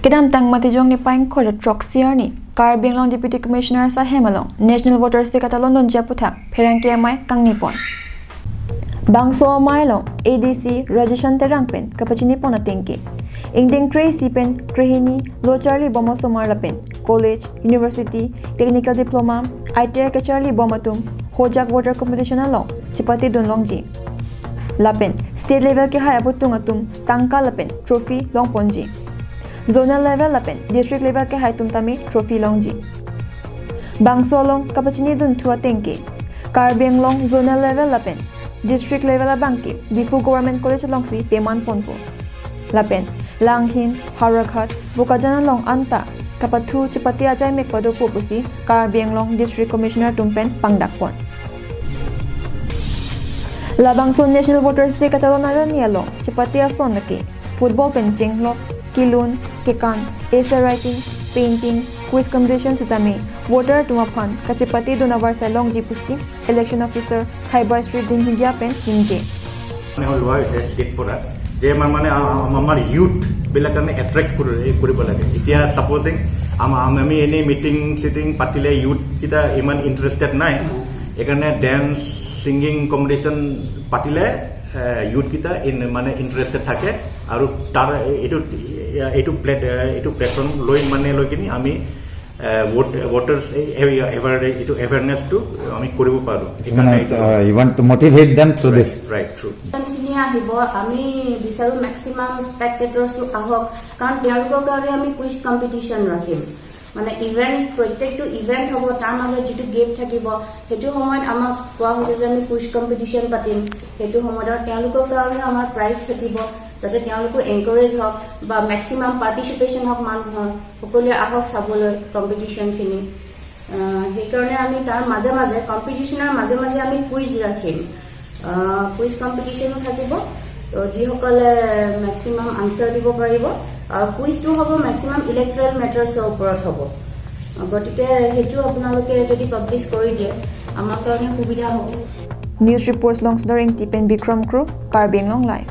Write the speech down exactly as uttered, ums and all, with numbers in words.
Kedamtang Matijong niphai ingkoi ra throksi arni Karbi Anglong Deputy Commissioner ahem along National Voters Day katalon dunji aphuthak pherangke amei kangni pon. Bangso amei along A D C Rajeshan Terang pen kapachini pon ateng ke, ingdeng kre-isi pen krehini lo charlibom osomar lapen college, university, technical diploma, I T I kacharlibom atum hojak voter competition along chepatedun longji. Lapen state level kehai abutung atum tangka lapen trophy long ponji. Zonal level lapen district level kehai atum tame trophy longji. Bangso along kapachini dunthu ateng ke, Karbi Anglong zonal level lapen district level abang ke Diphu Government College alongsi peman ponpo. Lapen Langhin, Howraghat, Bokajan along anta kapathu chepate ajai mek padopo pusi Karbi Anglong District Commissioner atum pen pangdak pon. Labangso National Voters Day katalon arni along chepate ason lake football pen chenglok, kelun, kekan, essay writing, painting, quiz competition sitame voter atum aphan kachepatedun avarsai longji pusi Election Officer Khaiba Sri Dinghigia pen ningje. মানে লোৱা হৈছে ষ্টেট পৰা যে আমাৰ মানে আ- আ- আমাৰ ইউথ বিলাক আমি এট্ৰেক্ট কৰিব লাগে। এতিয়া ছাপোজিং আমি এনে মিটিং চিটিং পাতিলে ইউথ কেইটা ইমান ইণ্টাৰেষ্টেড নাই, সেইকাৰণে ডেন্স ছিংগিং কম্পিটিশ্যন পাতিলে ইউথ কেইটা ইন মানে ইণ্টাৰেষ্টেড থাকে আৰু তাৰ এইটো এইটো প্লেট এইটো প্লেটফৰ্ম লৈ মানে লৈ কিনি আমি ভোট ভোটাৰ্ছ এইটো এৱেৰনেছটো আমি কৰিব পাৰোঁ। মানে you want to motivate them through this. Right, through. খিনি আহিব, আমি বিচাৰো মেক্সিমাম স্পেকটেটৰ্ছো আহক, কাৰণ তেওঁলোকৰ কাৰণে আমি কুইজ কম্পিটিশ্যন ৰাখিম। মানে ইভেণ্ট, প্ৰত্যেকটো ইভেণ্ট হ'ব, তাৰ মাজত যিটো গেপ থাকিব, সেইটো সময়ত আমাক কোৱা হৈছে যে আমি কুইজ কম্পিটিশ্যন পাতিম। সেইটো সময়ত আৰু তেওঁলোকৰ কাৰণে আমাৰ প্ৰাইজ থাকিব, যাতে তেওঁলোকো এনকাৰেজ হওক বা মেক্সিমাম পাৰ্টিচিপেশ্যন হওক মানুহৰ, সকলোৱে আহক চাবলৈ কম্পিটিশ্যনখিনি। আহ, সেইকাৰণে আমি তাৰ মাজে মাজে, কম্পিটিশ্যনৰ মাজে মাজে আমি কুইজ ৰাখিম। কুইজ কম্পিটিশ্যনো থাকিব, তো যিসকলে মেক্সিমাম আনচাৰ দিব পাৰিব। আৰু কুইজটো হ'ব মেক্সিমাম ইলেক্টৰেল মেটাৰ্ছৰ ওপৰত হ'ব। গতিকে সেইটো আপোনালোকে যদি পাব্লিছ কৰি দিয়ে, আমাৰ কাৰণে সুবিধা হ'ব। News reports along Sudar Engti pen Bikram Kro, Karbi Anglong Live.